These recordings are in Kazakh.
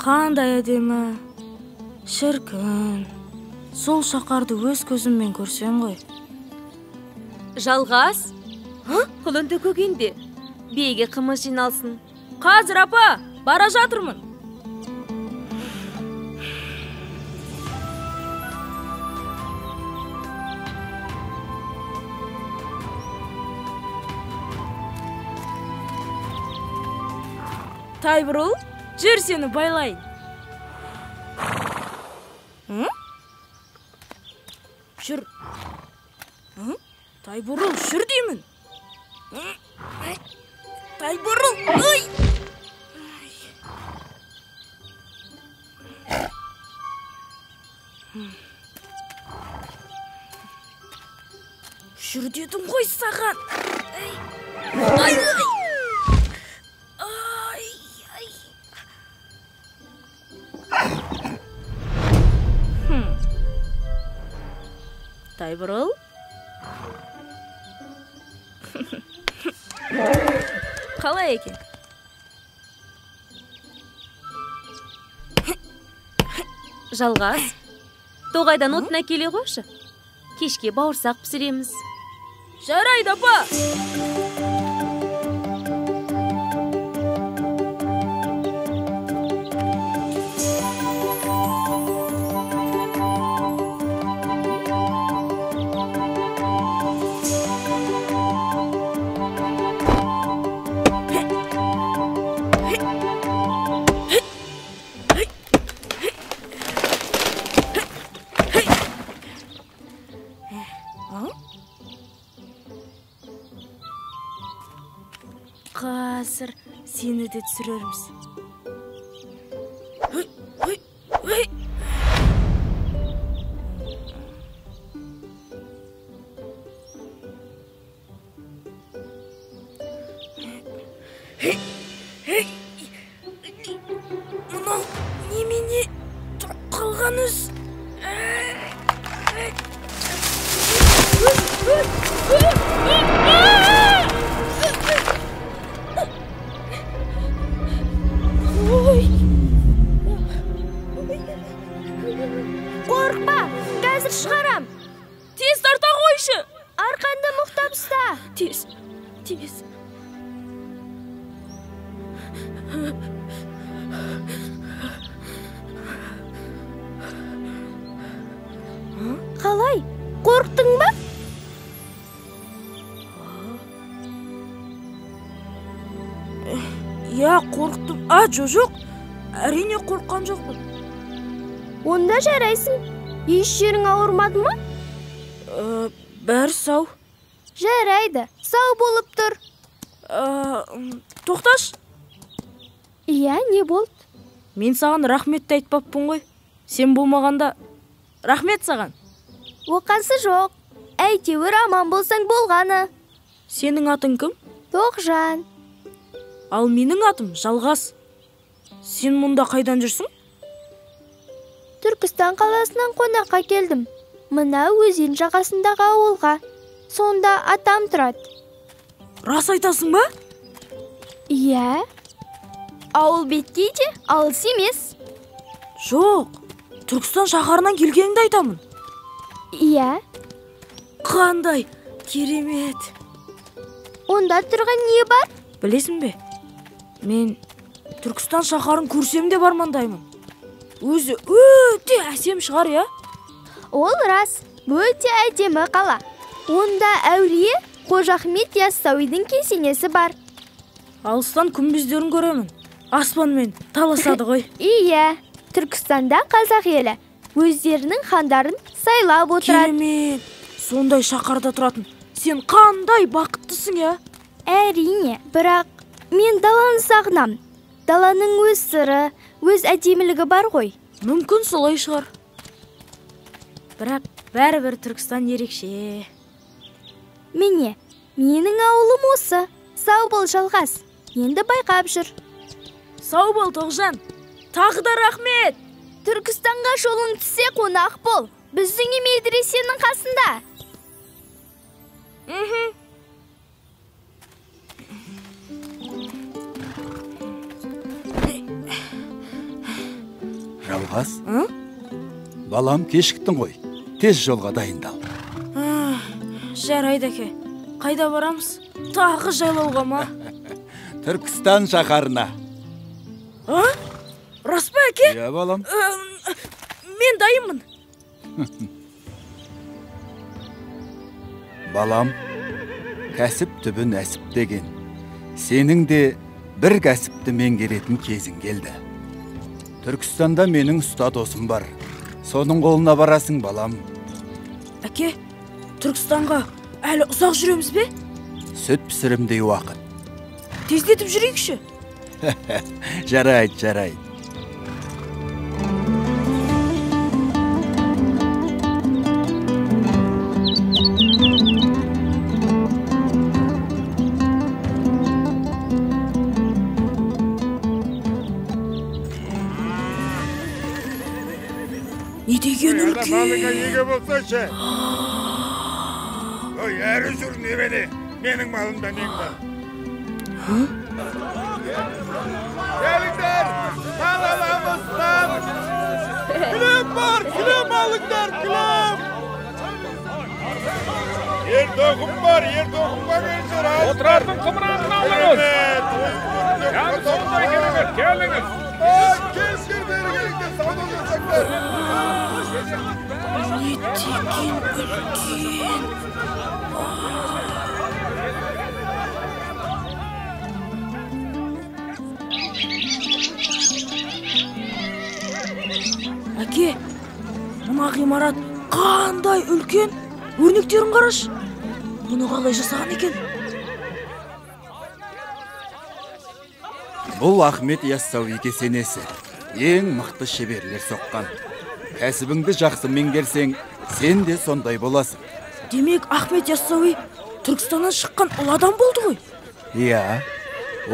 Қандай әдемі, шіркін. Сол шаһарды өз көзіммен көрсем ғой. Жалғас, құлынды көгенде, биеге қымыз жиналсын. Қазір, апа, бара жатырмын. Тайбұрыл, жүр сені байлайын. Жүр. Тайбұрыл, жүр деймін. Тайбұрыл, ой! Жүр дедім ғой саған. Ай, ай! Ай, ай! Тайбұрыл? Қалай екен? Жалғас, тоғайдан отын әкеле қойшы. Кешке бауырсақ пісіреміз. Жарайды, апа! Қазір сені де түсірерміз. Мынау немене тұрып қалған өз? Қорықпа, қазір шығарам. Тез тарта қойшы. Арқанды мықтап ұста. Тез, тез. Қалай, қорықтың ба? Иә, қорықтым. А, жоқ, әрине қорыққан жоқпын. Онда жарайсың. Еш жерің ауырмады ма? Бәрі сау. Жарайды, сау болып тұр. Тоқташ. Иә, не болды? Мен саған рахметті айтпаппын ғой. Сен болмағанда рахмет саған. Оқасы жоқ. Әйтеуір аман болсаң болғаны. Сенің атың кім? Тоқжан. Ал менің атым Жалғас. Сен мұнда қайдан жүрсің? Түркістан қаласынан қонаққа келдім. Мына өзен жағасындағы ауылға. Сонда атам тұрады. Рас айтасың ба? Иә. Ауыл беткей де алыс емес. Жоқ, Түркістан шаһарынан келгеніңді айтамын. Иә. Қандай керемет. Онда тұрған не бар? Білесің бе? Мен Түркістан шаһарын көрсем де армандаймын. Өзі өте әсем шығар, иә? Ол рас, өте әдемі қала. Онда әулие Қожа Ахмет Яссауидің кесенесі бар. Алыстан күмбездерін көремін. Аспанмен таласады ғой. Иә, Түркістанда қазақ елі өздерінің хандарын сайлап отырады. Керемет, сондай шаһарда тұратын. Сен қандай бақыттысың, иә? Әрине, бірақ мен даланы сағынамын. Даланың өз сыры, өз әдемілігі бар ғой. Мүмкін солай шығар. Бірақ бәрібір Түркістан ерекше. Міне, менің ауылым осы. Сау бол, Жалғас. Енді байқап жүр. Сау бол, Тоғжан. Тағы да рахмет. Түркістанға жолың түссе қонақ бол. Біздің үй медресенің қасында. Жалғас, балам, кешіктің ғой. Тез жолға дайындал. Жарайды, әке. Қайда барамыз? Тағы жайлауға ма? Түркістан шаһарына. Рас па, әке? Иә, балам. Мен дайынмын. Балам, кәсіп түбі нәсіп деген. Сенің де бір кәсіпті меңгеретін кезің келді. Түркістанда менің ұста досым бар. Соның қолына барасың, балам. Әке, Түркістанға әлі ұзақ жүреміз бе? Сүт пісірімдей уақыт. Тездетіп жүрейікші. Жарайды, жарайды. Не деген үлкен? Малыңа еге болсайшы. Ой, әрі жүр немене? Менің малымда нең бар? Келіңдер, мал аламыз, мал. Кілем бар, кілем алыңдар, кілем. Ер тоқым бар, ер тоқымға келіңдер. Отырардың қымыранын алыңыз. Яны сондай керемет, келіңіз. Келіңдер, бері келіңдер, сауда жасаңдар. Не деген үлкен? Әке, мына ғимарат қандай үлкен? Өрнектерін қарашы. Бұны қалай жасаған екен? Бұл Ахмет Яссауи кесенесі. Ең мықты шеберлер соққан. Кәсібіңді жақсы меңгерсең, сен де сондай боласың. Демек, Ахмет Яссауи Түркістаннан шыққан ұлы адам болды ғой? Иә.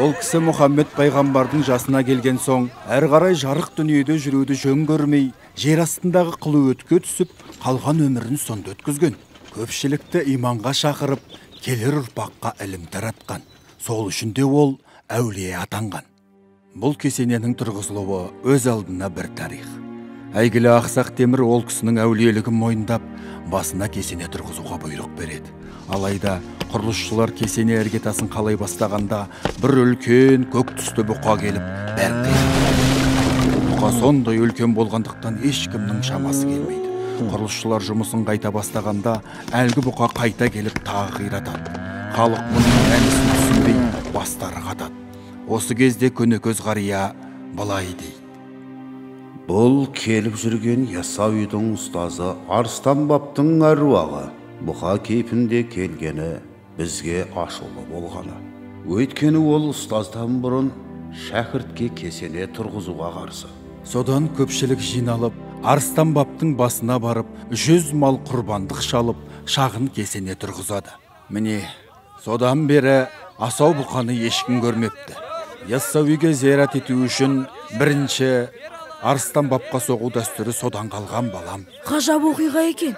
Ол кісі Мұхаммед пайғамбардың жасына келген соң, әрі қарай жарық дүниеде жүруді жөн көрмей, жер астындағы қылуетке түсіп, қалған өмірін сонда өткізген. Көпшілікті иманға шақырып, келер ұрпаққа ілім таратқан. Сол үшін де ол әулие атанған. Бұл кесененің тұрғызылуы өз алдына бір тарих. Әйгілі Ақсақ Темір ол кісінің әулиелігін мойындап, басына кесене тұрғызуға бұйрық береді. Алайда құрылысшылар кесене іргетасын қалай бастағанда, бір үлкен көк түсті бұқа келіп бәрін қиратты. Бұқа сондай үлкен болғандықтан ешкімнің шамасы келмейді. Құрылысшылар жұмысын қайта бастағанда, әлгі бұқа қайта келіп тағы қиратады. Халық мұның мәнісін түсінбей, бастары қатады. Осы кезде көнекөз қария былай дейді. Бұл келіп жүрген Яссауидің ұстазы Арыстан баптың әруағы. Бұқа кейпінде келгені бізге ашулы болғаны. Өйткені ол ұстаздан бұрын шәкіртке кесене тұрғызуға қарсы. Содан көпшілік жиналып, Арыстан баптың басына барып, 100 мал құрбандық шалып, шағын кесене тұрғызады. Міне, содан бері асау бұқаны ешкім көрмепті. Яссауиге зиярат ету үшін бірінші Арыстан бапқа соғу дәстүрі содан қалған, балам. Ғажап оқиға екен.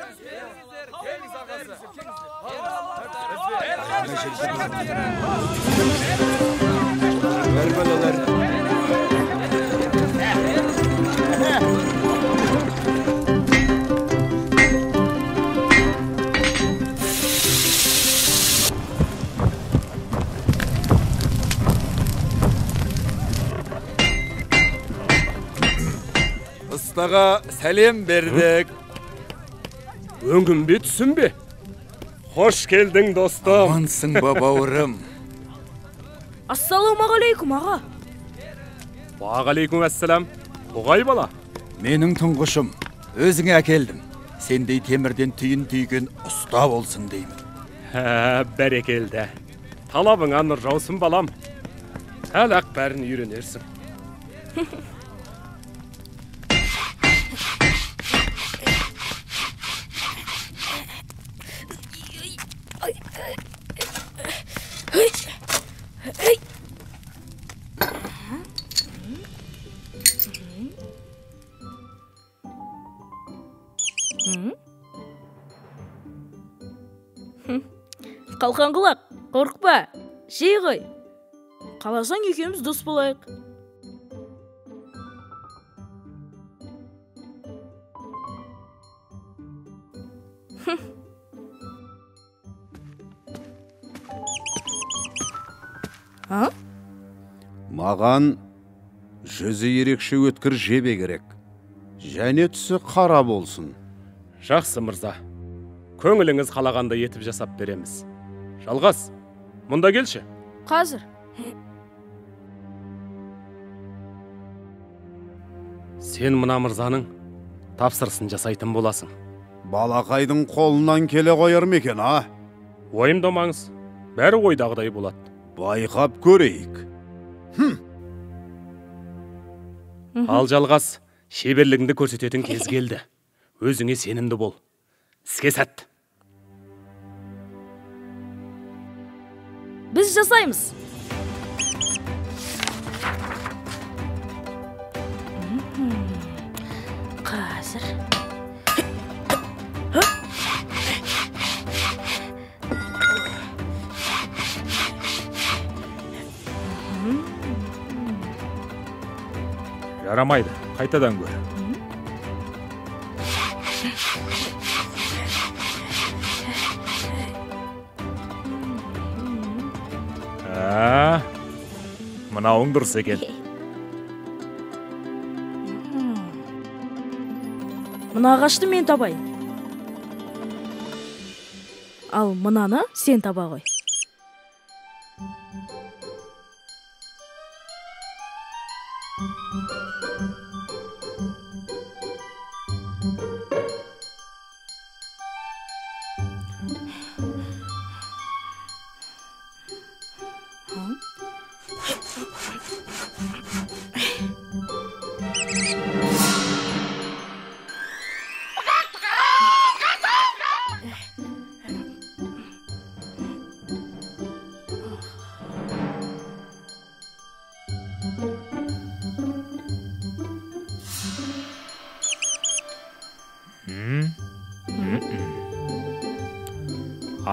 Ұстаға сәлем бердік. Өңім бе, түсім бе? Хош келдің, достым. Амансың ба, бауырым? Ассалаумағалейкум, аға. Уағалейкум ассалам. Бұғай бала. Менің тұңғышым, өзіңе әкелдім. Сендей темірден түйін түйген ұста болсын деймін. Бәрекелді. Талабыңа нұр жаусын, балам. Әлі-ақ бәрін үйренерсің. Қалқан құлақ, қорықпа, жей ғой. Қаласаң екеуміз дос болайық. А? Маған жүзі ерекше өткір жебе керек. Және түсі қара болсын. Жақсы, мырза. Көңіліңіз қалағандай етіп жасап береміз. Жалғас, мұнда келші. Қазір. Сен мына мырзаның тапсырысын жасайтын боласың. Балақайдың қолынан келе қояр ма екен, а? Уайымдамаңыз, бәрі ойдағыдай болады. Байқап көрейік. Ал Жалғас, шеберлігіңді көрсететін кез келді. Өзіңе сенімді бол. Іске сәт. Біз жасаймыз. Қазір. Жарамайды, қайтадан көр. Мынауың дұрыс екен. Мына ағашты мен табайын. Ал мынаны сен таба ғой.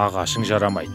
Ағашың жарамайды.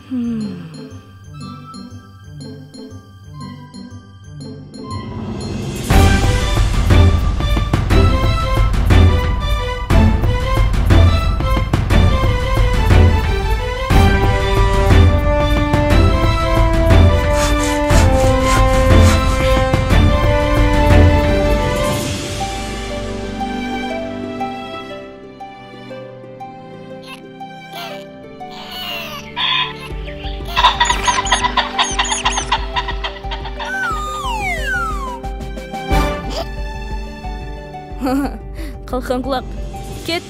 Қалқан құлақ, кет.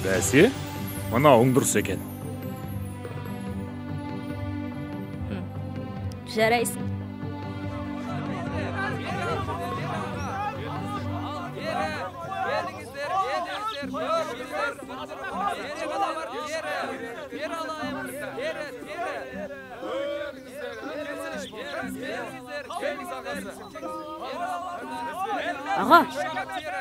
Бәсе, мынауың дұрыс екен. Жарайсың. Аға,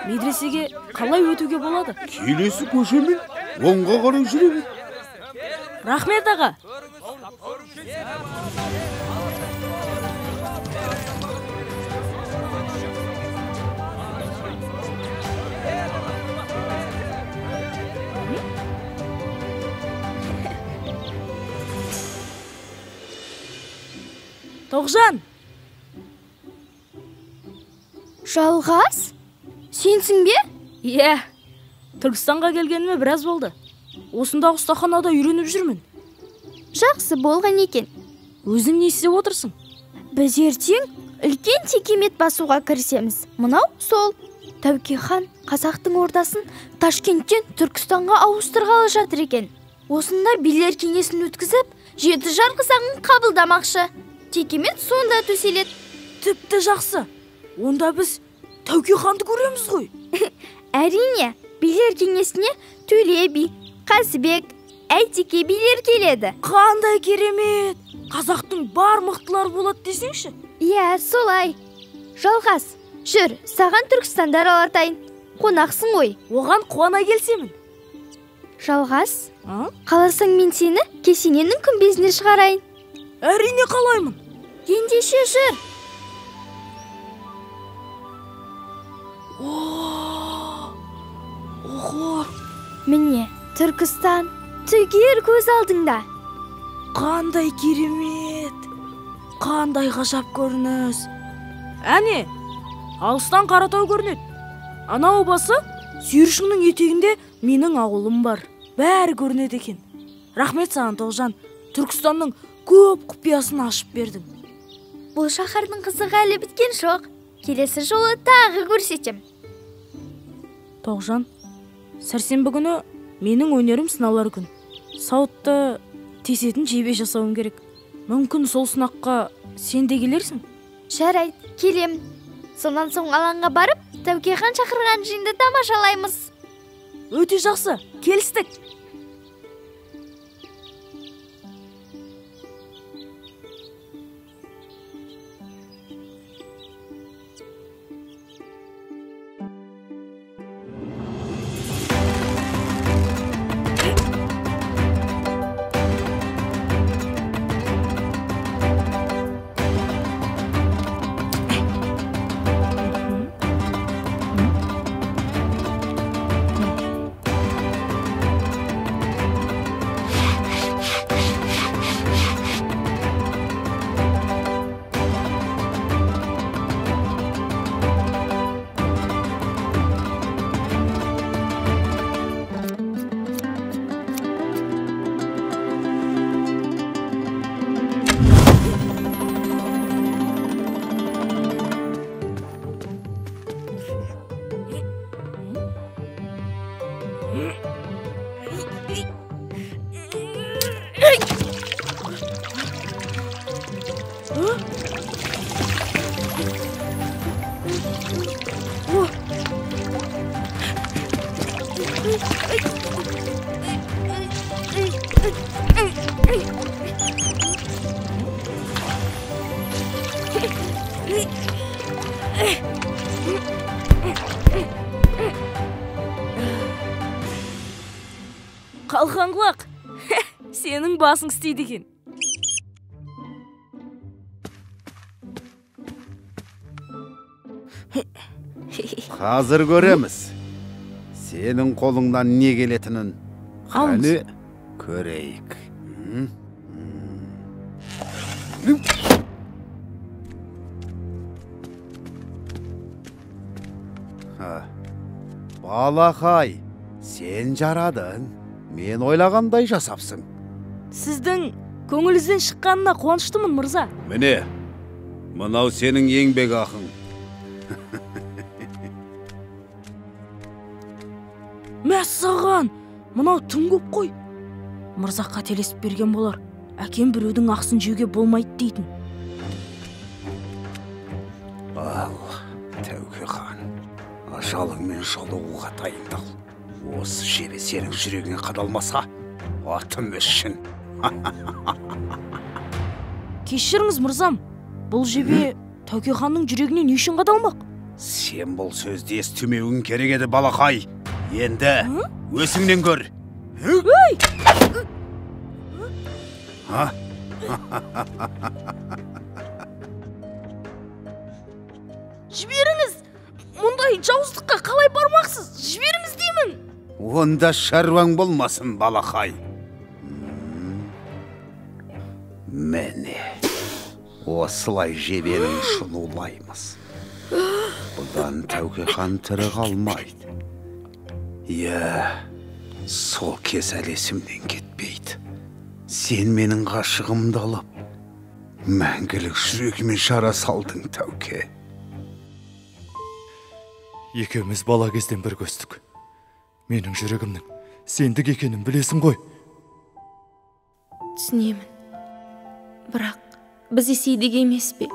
медресеге қалай өтуге болады? Келесі көшемен оңға қарай жүре бер. Рахмет, аға. Тоғжан! Жалғас? Сенсің бе? Иә. Түркістанға келгеніме біраз болды. Осындағы ұстаханада үйреніп жүрмін. Жақсы болған екен. Өзің не істеп отырсың? Біз ертең үлкен текемет басуға кірісеміз. Мынау сол. Тәуке хан қазақтың ордасын Ташкенттен Түркістанға ауыстырғалы жатыр екен. Осында билер кеңесін өткізіп, жеті жарғы заңын қабылдамақшы. Текемет сонда төселеді. Тіпті жақсы. Онда біз Тәуке ханды көреміз ғой. Әрине, билер кеңесіне Төле би, Қазыбек, Әйтеке билер келеді. Қандай керемет! Қазақтың бар мықтылары болады десеңші? Иә, солай. Жалғас, жүр, саған Түркістанды аралатайын. Қонақсың ғой. Оған қуана келсемін. Жалғас, қаласаң мен сені кесененің күмбезіне шығарайын. Әрине қалаймын. Ендеше жүр. Охо! Міне, Түркістан түгел көз алдыңда. Қандай керемет! Қандай ғажап көрініс! Әне, алыстан Қаратау көрінеді. Анау басы Сүйіршіңнің етегінде менің ауылым бар. Бәрі көрінеді екен. Рахмет саған, Тоғжан. Түркістанның көп құпиясын ашып бердің. Бұл шаһардың қызығы әлі біткен жоқ. Келесі жолы тағы көрсетем. Тоғжан, сәрсенбі күні менің өнерім сыналар күн. Сауытты тесетін жебе жасауым керек. Мүмкін сол сынаққа сен де келерсің? Жарайды, келем. Сонан соң алаңға барып, Тәуке хан шақырған жиынды тамашалаймыз. Өте жақсы, келістік. Қалқан құлақ, сенің басың істейді екен. Қазір көреміз. Сенің қолыңнан не келетінін. Қане көрейік. Балақай, сен жарадың. Мен ойлағандай жасапсың. Сіздің көңіліңізден шыққанына қуаныштымын, мырза. Міне, мынау сенің еңбек ақың. Мәссаған, мынау тым көп қой. Мырза қателесіп берген болар. Әкем біреудің ақысын жеуге болмайды дейтін. Ал, Тәуке хан, ажалыңмен жолығуға дайындал. Осы жебе сенің жүрегіңе қадалмаса, атым өшсін. Кешіріңіз, мырзам, бұл жебе Тәуке ханның жүрегіне не үшін қадалмақ? Сен бұл сөзді естімеуің керек еді, балақай. Енді өзіңнен көр. Ой! Жіберіңіз! Мұндай жауыздыққа қалай бармақсыз? Жіберіңіз деймін! Онда шаруаң болмасын, балақай. Міне, осылай жебенің ұшын улаймыз. Бұдан Тәуке хан тірі қалмайды. Иә, сол кез әлі есімнен кетпейді. Сен менің ғашығымды алып, мәңгілік жүрегіме жара салдың, Тәуке. Екеуміз бала кезден бірге өстік. Менің жүрегімнің сендік екенін білесің ғой. Түсінемін. Бірақ біз есейдік емес пе?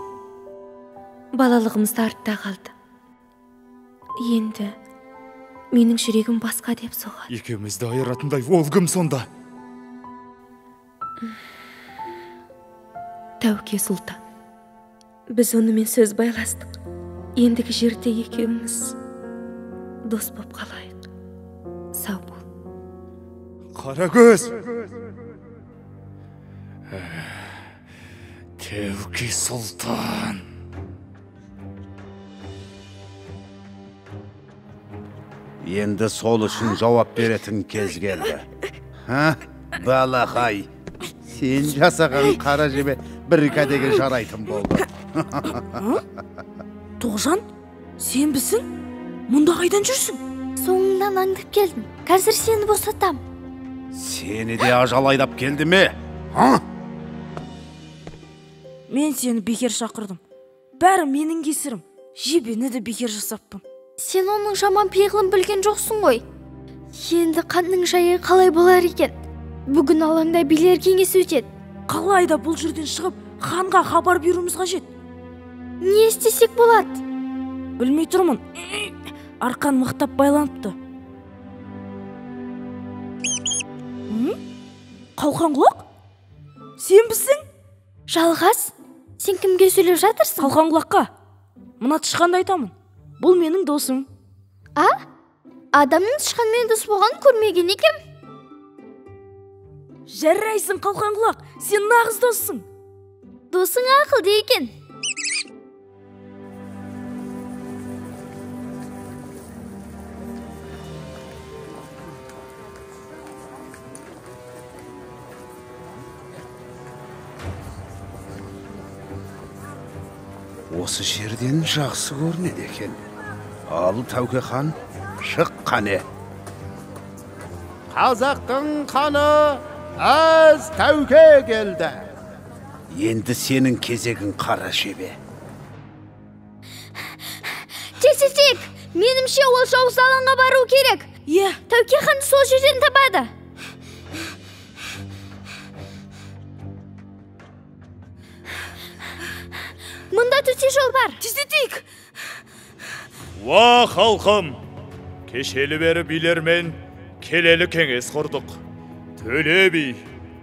Балалығымыз артта қалды. Енді менің жүрегім басқа деп соғады. Екеумізді айыратындай ол кім сонда? Тәуке сұлтан, біз онымен сөз байластық. Ендігі жерде екеуміз дос боп қалайық. Сау бол. Қарагөз! Тәуке сұлтан. Енді сол үшін жауап беретін кез келді. Ха, балақай, сен жасаған қара жебе бір кәдеге жарайтын болды. Тоғжан, сенбісің? Мұнда қайдан жүрсің? Соңыңнан аңдып келдім. Қазір сені босатам. Сені де ажал айдап келді ме? Мен сені бекер шақырдым. Бәрі менің кесірім. Жебені де бекер жасаппын. Сен оның жаман пиғылын білген жоқсың ғой. Енді қанның жайы қалай болар екен? Бүгін алаңда билер кеңесі өтеді. Қалай да бұл жерден шығып, ханға хабар беруіміз қажет. Не істесек болады? Білмей тұрмын. Арқан мықтап байланыпты. Қалқан құлақ? Сенбісің? Жалғас, сен кімге сөйлеп жатырсың? Қалқан құлаққа. Мына тышқанды айтамын. Бұл менің досым. А? Адамның тышқанмен дос болғанын көрмеген екем. Жарайсың, қалқан құлақ, сен нағыз доссың. Досың ақылды екен. Осы жерден жақсы көрінеді екен. Ал Тәуке хан, шық қане. Қазақтың қаны әз Тәуке келді. Енді сенің кезегің, қара жебе. Тез-тез, менімше ол жауыз алаңға бару керек. Иә. Тәуке ханды сол жерден табады. Мұнда төте жол бар. Тездетейік. Уа, халқым! Кешелі бері билермен келелі кеңес құрдық. Төле би,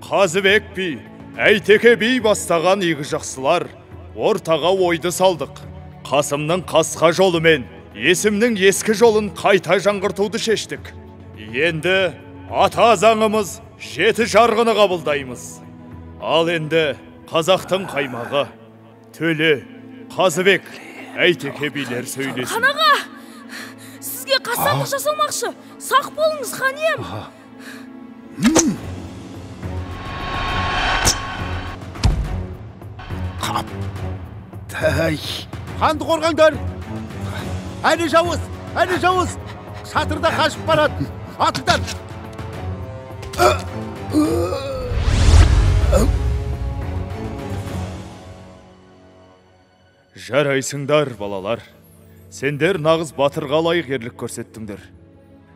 Қазыбек би, Әйтеке би бастаған игі жақсылар ортаға ойды салдық. Қасымның қасқа жолымен Есімнің ескі жолын қайта жаңғыртуды шештік. Енді ата заңымыз жеті жарғыны қабылдаймыз. Ал енді қазақтың қаймағы Төле, Қазыбек, Әйтеке билер сөйлесін. Хан аға, сізге қастандық жасалмақшы. Сақ болыңыз, хан ием. Қаптай. Ханды қорғаңдар. Әне жауыз, әне жауыз. Шатырда қашып барады. Атыңдар. Жарайсыңдар, балалар. Сендер нағыз батырға лайық ерлік көрсеттіңдер.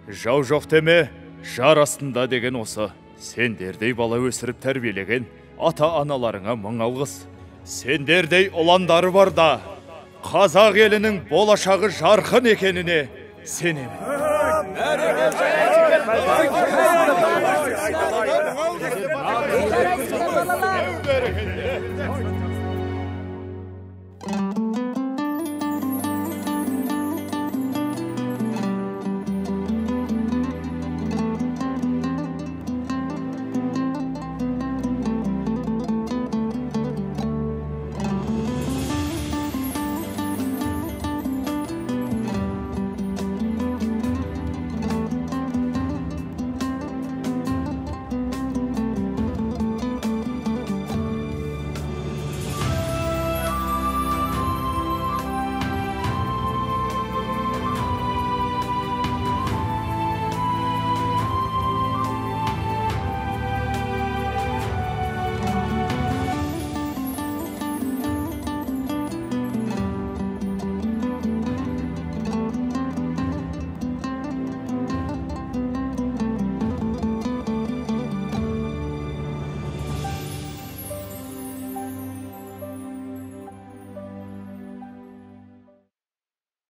Жау жоқ деме, жар астында деген осы. Сендердей бала өсіріп тәрбиелеген ата-аналарыңа мың алғыс. Сендердей ұландары бар да, қазақ елінің болашағы жарқын екеніне сенемін.